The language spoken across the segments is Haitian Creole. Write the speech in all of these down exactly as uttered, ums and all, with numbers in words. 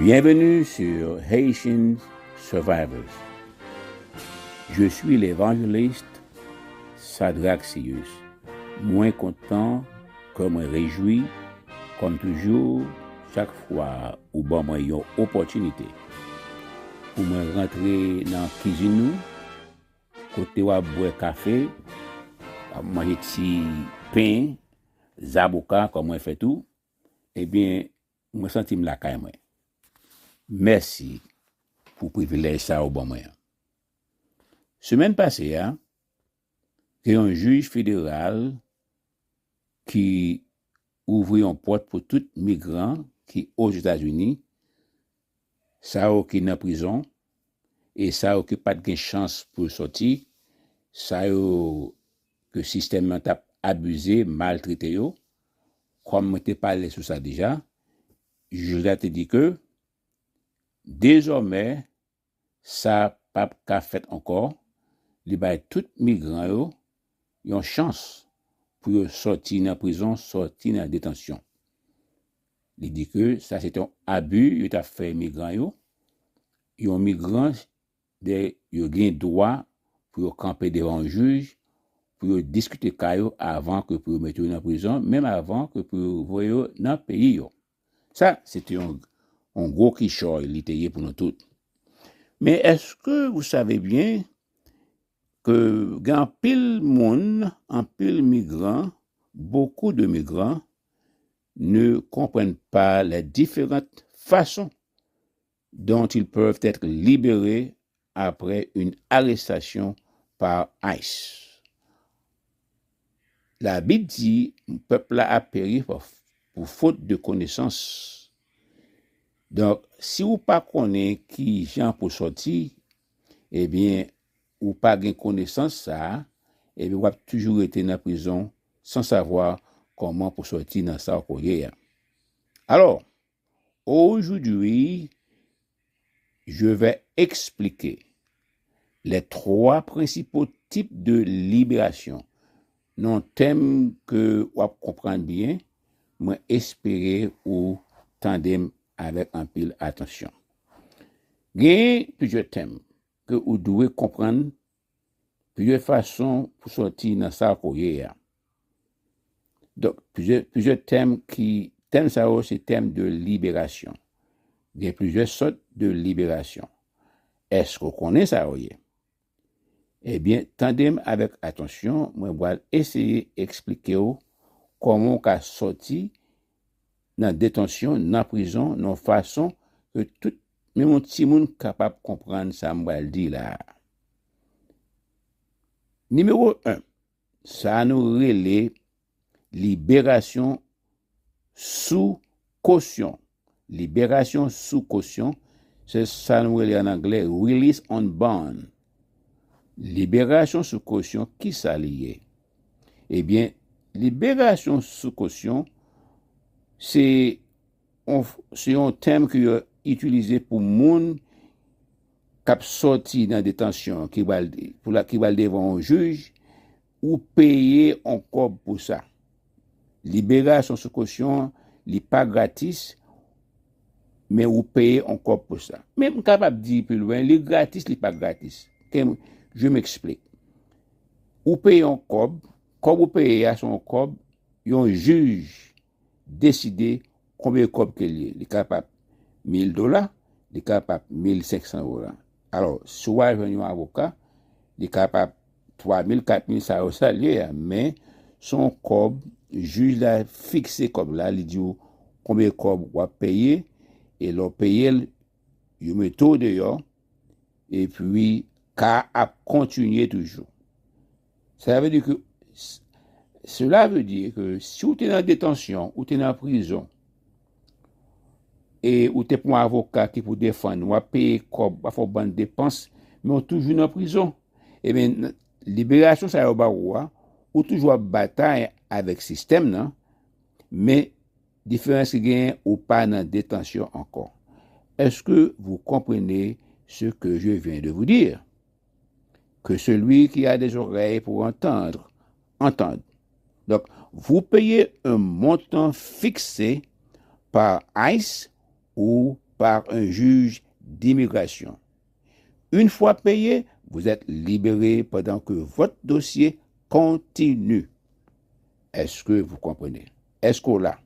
Bienvenue sur Haitian Survivors. Je suis l'évangéliste Sadraxius. Mwen kontan, kè mwen rejwi, kòm toujou, chak fwa ou ban mwen yon opòtinite pou mwen rantre nan kizin nou, kote w ap bwè kafe, w ap manje ti pen, zaboka, kòm mwen fè tou, ebyen, mwen santi m lakay mwen. Mèsi pou privilèj sa ou ban mwen an. Semèn pase a, gen yon jij federal ki ouvri yon pòt pou tout migran ki Ozetazini, sa yo ki nan prizon, e sa yo ki pa t gen chans pou yo sòti, sa yo ke sistèm nan t ap abize, maltrete yo, kòm mwen te pale sou sa deja, jij la te di ke dezòmè, sa p ap ka fèt ankò, li bay tout migran yo yon chans pou yo sòti nan prizon, sòti nan detansyon. Li di ke sa se te yon abi yo t ap fè migran yo. Yon migran, de, yo gen dwa pou yo kanpe devan yon jij, pou yo diskite ka yo avan ke pou yo mete yo nan prizon, menm avan ke pou yo voye yo nan peyi yo. Sa, se te yon, yon gwo kichòy li te ye pou nou tout. Men èske vous savez bien ke gen anpil moun, anpil migran, beaucoup de migrants ne comprennent pas les différentes façons dont ils peuvent être libérés après une arrestation par ice. Labib di, pèp la ap peri pou, pou fot de konesans. Donk, si ou pa konnen ki jan pou sòti, ebyen, ou pa gen konesans sa a, ebyen, w ap toujou rete nan prizon san savwa kòman pou sòti nan sa w ye a. Alors, aujourd'hui, je vais expliquer les trois principaux types de libération. Nan tèm ke w ap konprann byen, mwen espere ou tande m avèk anpil atansyon. Gen plizyè tèm ke ou dwe konprann, plizyè fason pou sòti nan sa ke w ye a. Donk, plizyè, plizyè tèm ki, tèm sa yo se tèm de liberasyon. Gen plizyè sòt de liberasyon. Èske w konnen sa yo ye? Ebyen, tande m avèk atansyon, mwen pral eseye eksplike w kòman w ka sòti nan detansyon, nan prizon, nan yon fason ke tout, menm yon timoun kapab konprann sa m pral di la a. Nimewo en, sa nou rele liberasyon sou kosyon. Liberasyon sou kosyon, se sa nou rele an anglè release on bond. Liberasyon sou kosyon, ki sa li ye? Ebyen, liberasyon sou kosyon, se yon, se yon tèm ke yo itilize pou moun k ap sòti nan detansyon, ki pral, pou la, ki pral devan yon jij, ou peye yon kòb pou sa. Liberasyon sou kosyon, li pa gratis, men ou peye yon kòb pou sa. Men m kapab di pi lwen, li gratis, li pa gratis. Ke m, je m'explique. Ou peye yon kòb, kòb ou peye a se yon kòb, yon jij deside konbyen kòb ke l ye. Li kapab mil dola, li kapab mil senk san dola. Alò, si w al jwenn yon avoka, li kapab twa mil, kat mil, sa yo sa l ye a, men se yon kòb, jij la fikse kòb la, li di w konbyen kòb w ap peye, e lè w peye l, yo mete w deyò, epi ka a ap kontinye toujou. Sa vle di ke, cela veut dire que si w te nan detansyon, ou te nan prizon, e ou te pran yon avoka ki pou defann, w ap peye kòb, w ap fè yon bann depans, men w toujou nan prizon. Ebyen, liberasyon sa yo ba ou a, ou toujou ap batay avèk sistèm nan, men diferans ki genyen, ou pa nan detansyon ankò. Est-ce que vous comprenez ce que je viens de vous dire? Que celui qui a des oreilles pour entendre, entende. Donc, vous payez un montant fixé par ice ou par un juge d'immigration. Une fois payé, vous êtes libéré pendant que votre dossier continue. Est-ce que vous comprenez? Est-ce qu'on l'a?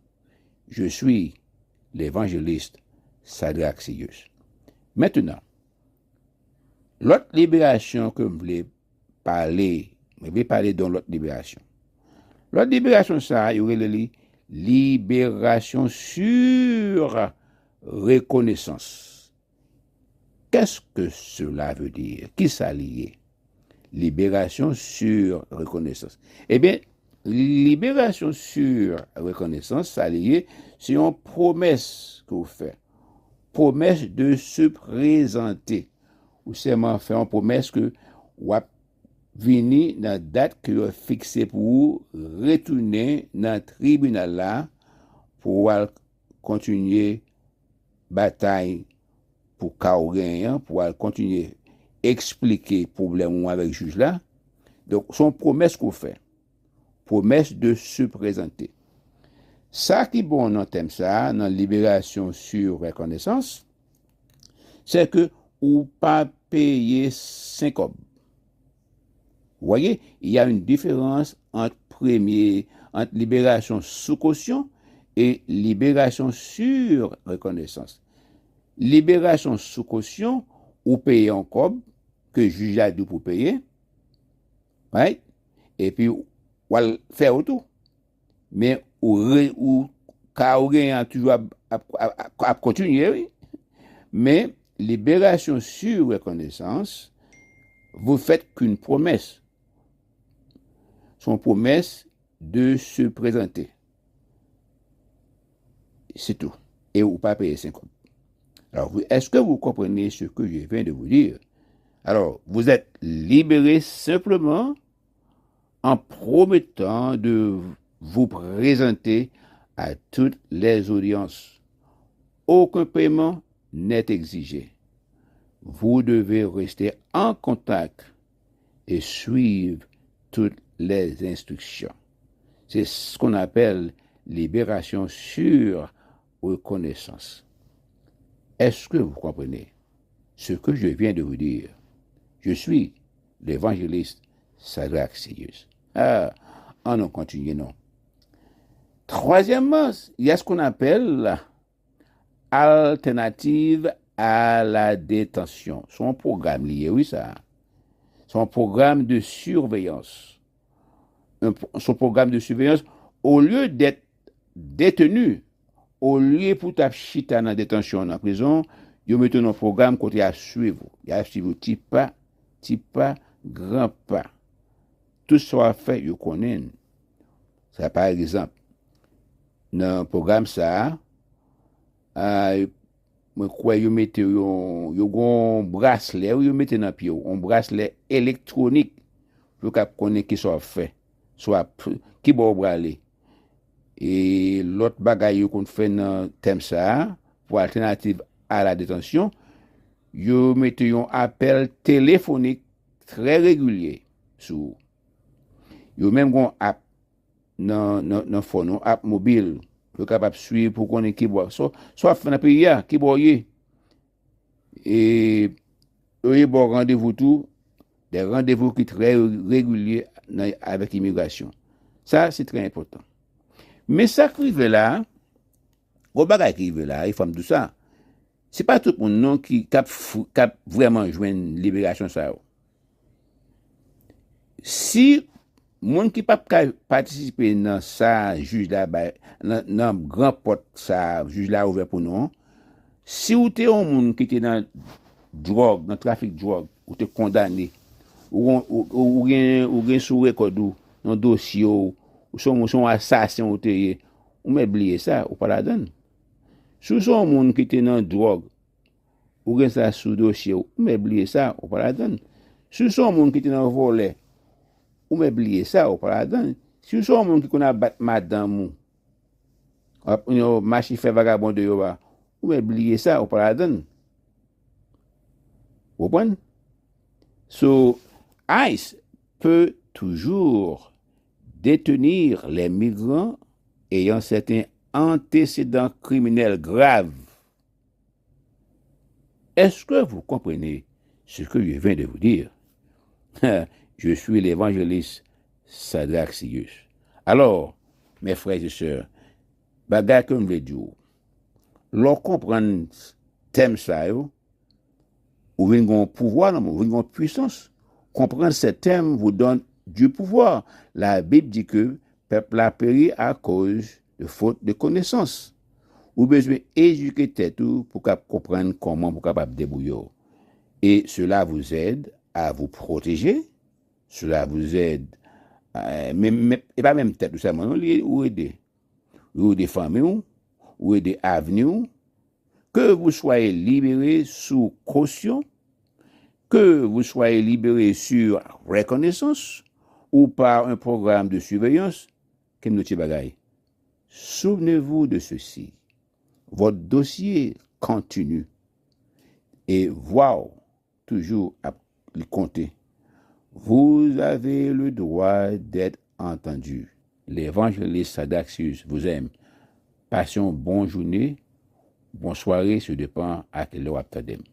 Je suis l'évangéliste Sadraxius. Maintenant, lòt liberasyon ke m vle pale, mwen vle pale de yon lòt liberasyon. Lòt liberasyon sa a, yo rele li liberasyon sur rekonesans. Qu'est-ce que cela veut dire? Kisa li ye? Liberasyon sur rekonesans. Ebyen, liberasyon sur rekonesans, sa li ye, se yon pwomès ke w fè. Promesse de se présenter. Ou sèman fè yon pwomès ke w ap vini nan dat ke yo fikse pou ou retounen nan tribinal la pou w al kontinye batay pou ka w genyen an, pou w al kontinye eksplike pwoblèm ou avèk jij la. Donk, se yon pwomès ke w fè. Promesse de se présenter. Sa ki bon nan tèm sa a, nan liberasyon sur rekonesans, se ke ou pa peye senk kòb. Vous voyez, il y a une différence entre premier, entre libération sous caution et libération sur reconnaissance. Liberasyon sou kosyon, ou peye yon kòb ke jij la di w pou peye, right? Epi w al fè yo tou. Men ou re, ou ka ou genyen an toujou ap, ap, ap, ap, ap kontinye, wi. Men liberasyon sur rekonesans, vous faites qu'une promesse. Se yon pwomès de se présenter. C'est tout. Et ou pa peye senk kòb. Alors, vous, est-ce que vous comprenez ce que je viens de vous dire? Alors, vous êtes libéré simplement en promettant de vous présenter à toutes les audiences. Aucun paiement n'est exigé. Vous devez rester en contact et suivre toutes les instructions. C'est ce qu'on appelle libération sur reconnaissance. Est-ce que vous comprenez ce que je viens de vous dire? Je suis l'évangéliste Sadraxius. Ah, ann nou kontinye non. Troisièmement, il y a ce qu'on appelle alternative à la détention. Se yon pwogram li ye, wi, sa. Se yon pwogram de surveillance. Un, se yon pwogram de surveillance. Au lieu d'être détenu, olye pou w t ap chita nan detansyon nan prizon, yo mete w nan pwogram kote y ap swiv ou. Y ap swiv ou ti pa, ti pa, gran pa. Tout sa w ap fè, yo konnen l. Sa, pa egzanp, nan pwogram sa a, a, mwen kwè yo mete yon, yo gen yon braslè, wi, yo mete nan pye w, yon braslè elektwonik, pou yo kab konnen kisa w ap fè, sa w ap, ki bò w prale. E lòt bagay yo konn fè nan tèm sa a, pou alternative à la détention, yo mete yon apèl telefonik trè regilye sou ou. Yo menm gen yon app nan, nan, nan fòn, yon app mobil, pou yo kapab swiv, pou konnen ki bò, sa, sa w ap fè nan peyi a, ki bò w ye. E yo ye ba w randevou tou, de randevou ki trè regilye nan, avèk imigrasyon. Sa, se trè enpòtan. Men sa k rive la, gwo bagay ki rive la, e fò m di w sa, se pa tout moun non ki, k ap, k ap vrèman jwenn liberasyon sa yo. Si moun ki p ap ka patisipe nan sa jij la bay, nan, nan gran pòt sa jij la ouvè pou nou an, si w te yon moun ki te nan dwòg, nan trafik dwòg, ou te kondane, ou, ou, ou, ou gen, ou gen sou rekòd ou, nan dosye w, ou se yon, se yon asasen ou te ye, ou mèt bliye sa, ou pa ladann. Si w se yon moun ki te nan dwòg, ou gen sa sou dosye w, ou mèt bliye sa, ou pa ladann. Si w se yon moun ki te nan vòlè, ou mèt bliye sa, ou pa ladann. Si w se yon moun ki konn ap bat madanm ou, w ap, yon mache fè vagabon deyò a, ou mèt bliye sa, ou pa ladann. Ou konprann? So, ice peut toujours détenir les migrants ayant certains antécédents criminels graves. Est-ce que vous comprenez ce que je viens de vous dire? Je suis l'évangéliste Sadraxius. Alors, mes frères et sœurs, bagay ke m vle di w, lè w konprann tèm sa yo, ou vin gen yon pouvwa nan men w, ou vin gen yon pwisans. Comprendre ces thèmes vous donne du pouvoir. La Bible dit que pèp la peri akoz de fot de konesans. Ou bezwen edike tèt ou pou kab konprann kòman pou kapab debouye w. Et cela vous aide à vous protéger. Cela vous aide. Euh, men, men, e pa menm tèt ou sèlman, non, li, ou ede. Ou ede fanmi w, ou ede avni w. Que vous soyez libéré sous caution, que vous soyez libéré sur reconnaissance ou par un programme de surveillance, ke m nou ti bagay. Souvenez-vous de ceci. Votre dossier continue. E vwa w toujou ap li konte. Vous avez le droit d'être entendu. L'évangéliste Sadraxius vous aime. Pase yon bon jounen, bon sware, se depan a kilè w ap tande m.